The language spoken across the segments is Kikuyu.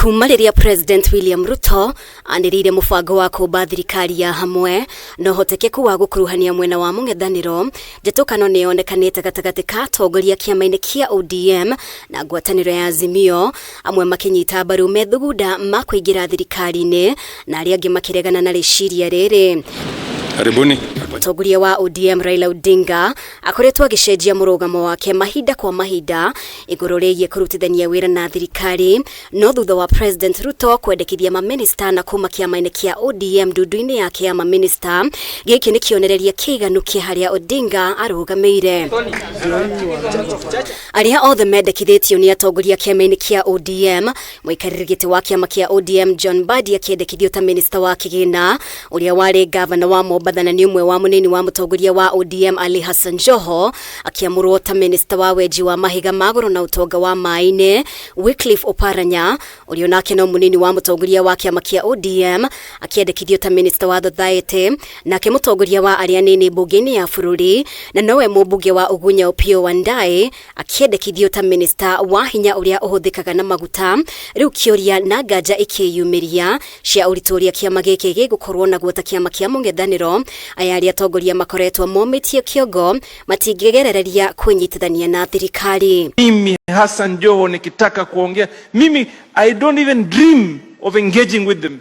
Kuma rĩrĩa President William Ruto anĩrĩire mũbango wa kũmba thirikari ya hamwe na ũhotekeku wa gũkuruhania mwena wa mũng'ethanĩro, njatũkano nĩ yonekanĩte gatagatĩ ka atongoria kĩama-inĩ kĩa ODM na ngwatanĩro ya Azimio, amwe makĩnyita mbaru methugunda ma kũingĩra thirikari-inĩ na arĩa angĩ makĩregana na rĩciria rĩrĩ. Karibuni. Mũtongoria wa ODM Raila Odinga akoretwo agĩcenjia mũrũgamo wake mahinda kwa mahinda igũrũ rĩgiĩ kũrutithania wĩra na thirikari, no thutha wa President Ruto kwendekithia mamĩnĩsta na kuma kĩama-inĩ kĩa ODM ndundu-inĩ yake ya mamĩnĩsta, gĩkĩ nĩ kĩonereria kĩiganu kĩa harĩa Odinga arũgamĩire. Arĩa othe mendekithĩtio nĩ atongoria kĩama-inĩ kĩa ODM, mũikarĩri gĩtĩ wa kĩama kĩa ODM John Mbadi akĩendekithio ta mĩnĩsta wa kĩgĩna, ũrĩa warĩ ngavana wa Mombatha na nĩ ũmwe wa mũnini wa mũtongoria wa ODM Ali Hassan Joho akĩamũrwo ta mĩnĩsta wa wenji wa mahiga ma goro na ũtonga wa maĩ-inĩ, Wycliffe Oparanya ũrĩa onake no mũnini wa mũtongoria wa kĩama kĩa ODM akĩendekithio ta mĩnĩsta wa thothaĩtĩ, nake mũtongoria wa arĩa anini mbunge-inĩ ya bũrũri na nowe mũmbunge wa Ugunya Opiyo Wandayi akĩendekithio ta mĩnĩsta wa hinya ũrĩa ũhũthĩkaga na maguta. Rĩu kĩũria na nganja ikĩyumĩria cia ũritũ ũrĩa kĩama gĩkĩ gĩgũkorwo naguo ta kĩama kĩa mũng'ethanĩro, aya arĩa atongoria makoretwo momĩtie kĩongo matingĩgerereria kwĩnyitithania na thirikari. Mimi Hassan Joho nikitaka kuongea mimi, I don't even dream of engaging with them.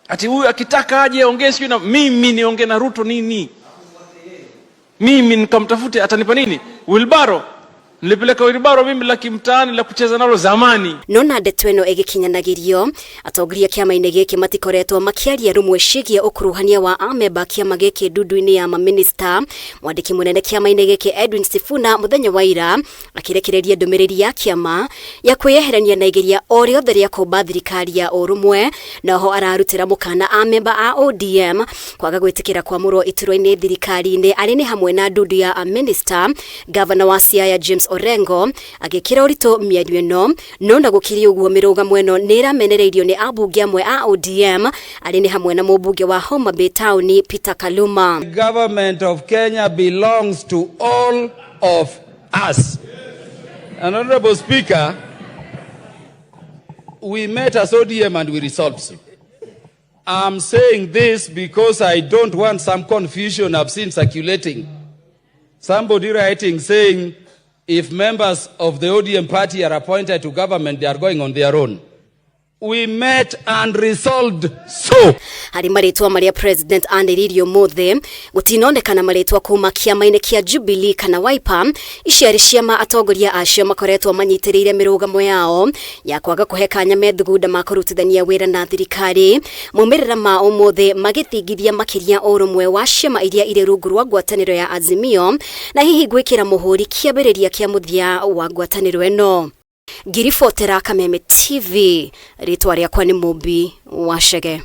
Ati huyu akitaka aje aongee sijui na mimi niongee na Ruto nini? Mimi nikamtafute atanipa nini? Wilbaro. Nilipeleka wilbaro mimi la kimtaani la kucheza nalo zamani. No na ndeto ĩno ĩgĩkinyanagĩrio, atongoria kĩama-inĩ gĩkĩ matikoretwo makĩaria rũmwe ciĩgiĩ ũkuruhania wa amemba kĩama gĩkĩ ndundu-inĩ ya mamĩnĩsta. Mwandĩki mũnene kĩama-inĩ gĩkĩ Edwin Sifuna mũthenya wa ira akĩrekereria ndũmĩrĩri ya kĩama ya kwĩyeherania na igeria o rĩothe rĩa kũmba thirikari ya ũrũmwe, na oho ararutĩra mũkana amemba a ODM kwaga gwĩtĩkĩra kwamũrwo iturwa-inĩ thirikari-inĩ arĩ nĩ hamwe na ndundu ya amĩnĩsta. Gavana wa Siaya James Orengo agĩkĩra ũritũ mĩario ĩno, no na gũkĩrĩ ũguo mĩrũgamo ĩno nĩ ĩramenereirio nĩ ambunge amwe a ODM arĩ nĩ hamwe na mũmbunge wa Homa Bay Town Peter Kaluma. The government of Kenya belongs to all of us. And Honorable Speaker, we met as ODM and we resolved so. I'm saying this because I don't want some confusion I've seen circulating. Somebody writing saying if members of the ODM party are appointed to government, they are going on their own. We met and resolved so. Harĩ marĩtwa marĩa President anĩrĩirie ũmũthĩ, gũtinonekana marĩtwa kuma kĩama-inĩ kĩa Jubilee kana Wiper. Ici arĩ ciama atongoria acio makoretwo manyitĩrĩire mĩrũgamo yao ya kwaga kũhe kanya methugunda ma kũrutithania wĩra na thirikari. Maumĩrĩra ma ũmũthĩ magĩthingithia makĩria ũrũmwe wa ciama iria irĩ rungu rwa ngwatanĩro ya Azimio na hihi gwĩkĩra mũhũri kĩambĩrĩria kĩa mũthia wa ngwatanĩro ĩno. Ngiribotera Kameme TV, rĩtwa rĩakwa nĩ Mũmbi wa Chege.